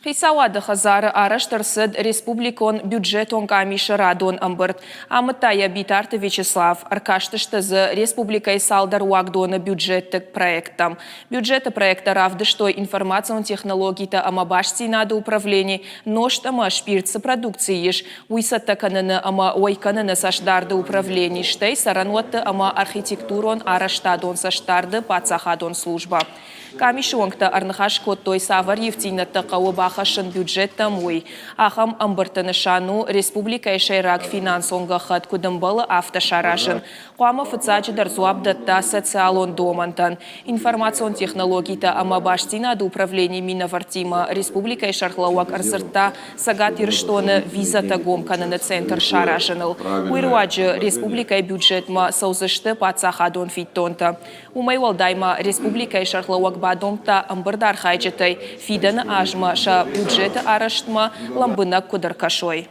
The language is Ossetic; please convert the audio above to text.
Хицауады хӕдзары арӕзт ӕрцыд республикон бюджетон къамисы радон ӕмбырд. Амыдта йӕ Битарты Вячеслав. Ӕркастысты дзы республикӕйы цалдӕр уагдоны бюджетты проекттӕм. Бюджеты проекттӕ равдыстой информацион технологитӕ ӕмӕ бастдзинады управлени, нозт ӕмӕ спирт цы продукци ис, уый цӕттӕ кӕныны ӕмӕ уӕй кӕныны цӕстдарды управлени, стӕй цӕрӕнуӕтты ӕмӕ архитектурон арӕзтадон цӕстдарды паддзахадон службӕ. Къамисы уӕнгтӕ ӕрныхас кодтой, цавӕр ивддзинӕдтӕ хъӕуы бахӕссын бюджеттӕм, уый. Ахӕм ӕмбырдты нысан у республикӕйы сӕйраг финансон гӕххӕтт куыд ӕмбӕлы, афтӕ саразын. Хъуамӕ фыццаджыдӕр дзуапп дӕтта социалон домӕнтӕн. Информацион технологитӕ ӕмӕ бастдзинады управленийы минӕвӕрттимӕ республикӕйы сӕргълӕууӕг ӕрдзырдта Цӕгат Ирыстоны визӕтӕ гом кӕныны центр саразыныл. Уый руаджы республикӕйы бюджетмӕ цӕудзысты паддзахадон фиддонтӕ. Уымӕй уӕлдай ма республикӕйы сӕргълӕууӕг бадомдта ӕмбырды архайджытӕй фидӕны азмӕ сӕ бюджеты арӕзтмӕ лӕмбынӕг куыд ӕркӕсой.